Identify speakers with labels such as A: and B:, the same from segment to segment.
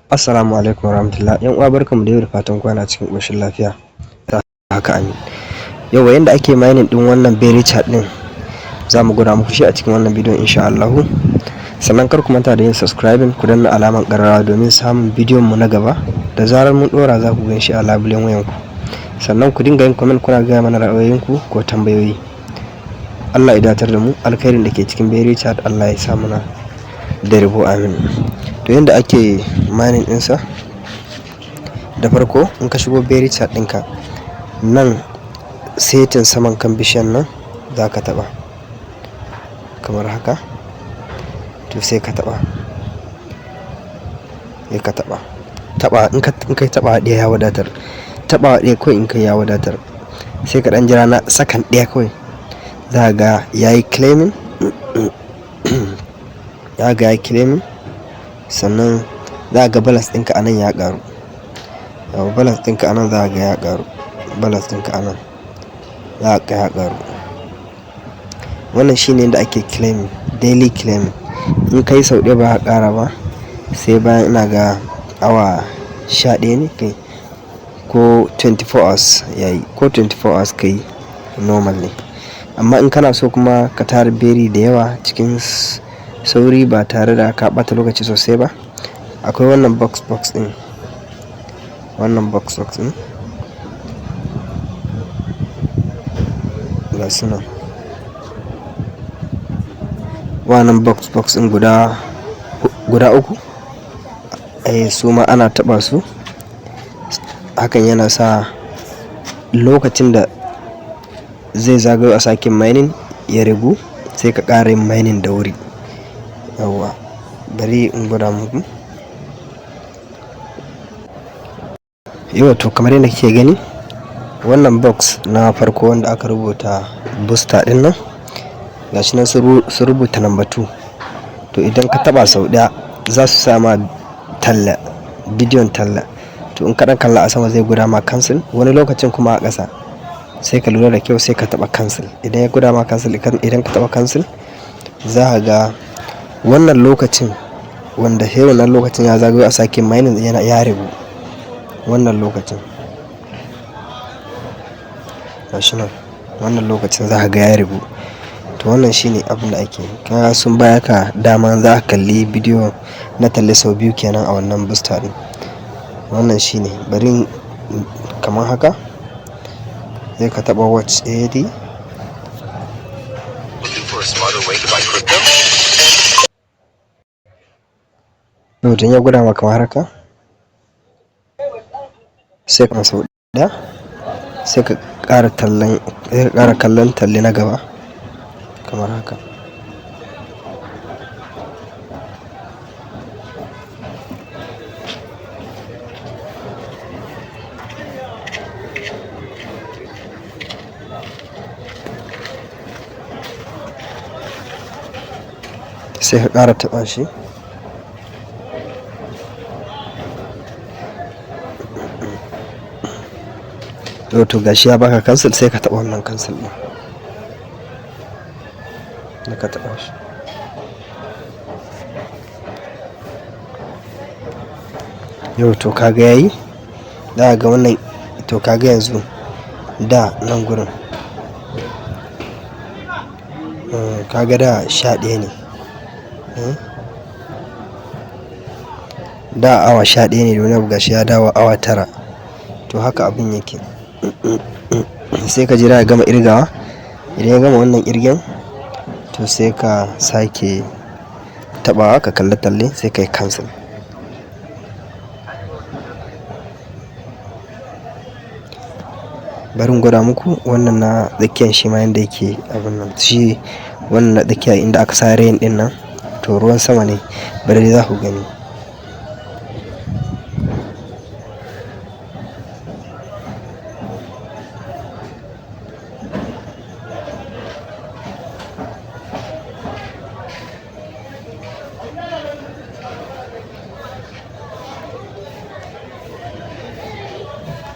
A: Assalamu alaikum warahmatullah. Yan uwa, barkanmu da yau, da fatan kwana cikin ƙoshin lafiya. Ta haka, amin. Yau yanda ake mining din wannan Berry Chat din za mu gwada muku shi a cikin wannan bidiyon, insha Allahu. Sannan kar ku manta da yin subscribing, ku danna alaman ƙararrawa domin samun bidiyon mu na gaba. Da zarar mun ɗora, za ku gan shi a labulen wayanku. Sannan ku dinga yin comment, kuna gaya mana ra'ayoyinku ko tambayoyi. Allah ya datar da mu. Alkhairin da ke cikin Berry Chat, Allah ya sa muna da rabo, amin. To, yanda ake mining ɗinsa, da farko in ka shigo Berry Chat ɗinka, nan setin saman kan bishiyan nan za ka taɓa kamar haka. To, sai ka taɓa, sai ka taɓa taɓa. In kai taɓa ɗaya ya wadatar, taɓawa ɗaya kawai in kai ya wadatar. Sai ka ɗan jira na sakan ɗaya kawai, za ga ya yi claiming, ya ga ya claiming. Sannan za ga balance ɗinka a nan ya ƙaru. Yawwa, balance ɗinka a nan za ga ya ƙaru. Balance ɗinka a nan za ga ya ƙaru. Wannan shine yadda ake claiming, daily claiming. In kai sau ɗaya ba ka ƙara ba, sai bayan ina ga awa 11 ne kai ko 24 hours yayi, ko 24 hours kai normal ne. Amma in kana so kuma ka tara berry da yawa cikin sauri ba tare da ka ɓata lokaci sosai ba, akwai wannan box box ɗin, wannan box box ɗin, ga su nan. Wannan box box ɗin guda uku, eh, su ma ana taɓa su. Hakan yana sa lokacin da zai zagayo a sake mining ya ragu, sai ka ƙara yin mining da wuri. Yawwa, bari in gwada muku. Yau, to, kamar yadda kike gani, wannan box na farko wanda aka rubuta booster din nan, gashi nan sun rubuta number 2. To, idan ka taba sau daya, za su sa ma talla, bidiyon talla. To, in ka dan kalla a sama, zai gwada ma cancel, wani lokacin kuma a ƙasa. Sai ka lura da kyau, sai ka taba cancel. Idan ya gwada ma cancel, idan ka taba cancel, za ka ga wannan lokacin wanda sai wannan lokacin ya zagayo a sake mining yana ya ragu. Wannan lokacin, gashi nan, wannan lokacin za ka ga ya ragu. To, wannan shine abin da ake kaga sun baya ka dama, za ka kalli bidiyo na talle sau biyu kenan a wannan booster din. Wannan shine. Bari kamar haka, sai ka taba watch ad.
B: Looking for a smarter way to buy crypto?
A: Mutum ya gwada maka kamar haka, sai ka sau ɗaya, sai ka ƙara tallan, sai ka ƙara kallon talle na gaba kamar haka. Sai ka ƙara taɓa shi. To, gashi ya baka cancel, sai ka taɓa wannan cancel ɗin da ka taɓa shi. Yau, to, kaga yayi, za ga wannan. To, kaga yanzu da nan gurin, kaga da 11 ne, da awa 11 ne da wani abu, gashi ya dawo awa 9. To, haka abin yake. Sai ka jira ya gama irgawa. Idan ya gama wannan irgen, to, sai ka sake tabawa ka kalli talle, sai ka yi cancel. Bari in gwada muku wannan na tsakiyan shi ma yanda yake abun nan. Shi wannan na tsakiya inda aka sa rain din nan, to, ruwan sama ne. Bari dai za ku gani.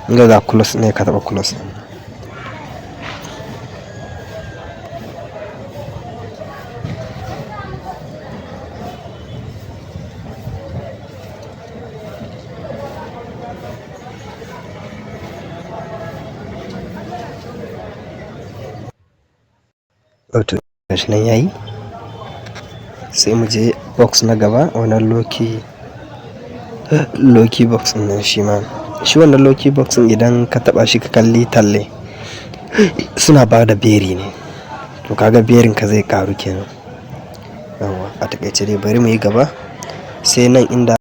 A: Inda za close ne, ka taɓa close ɗin. Wato gashi nan yayi. Sai mu je box na gaba, wannan lucky box ɗin nan shi ma. Shi wannan lucky box ɗin, idan ka taɓa shi ka kalli talle, suna ba da berry ne. To kaga berryn ka zai ƙaru kenan. Yauwa, a taƙaice dai bari muyi gaba. Sai nan inda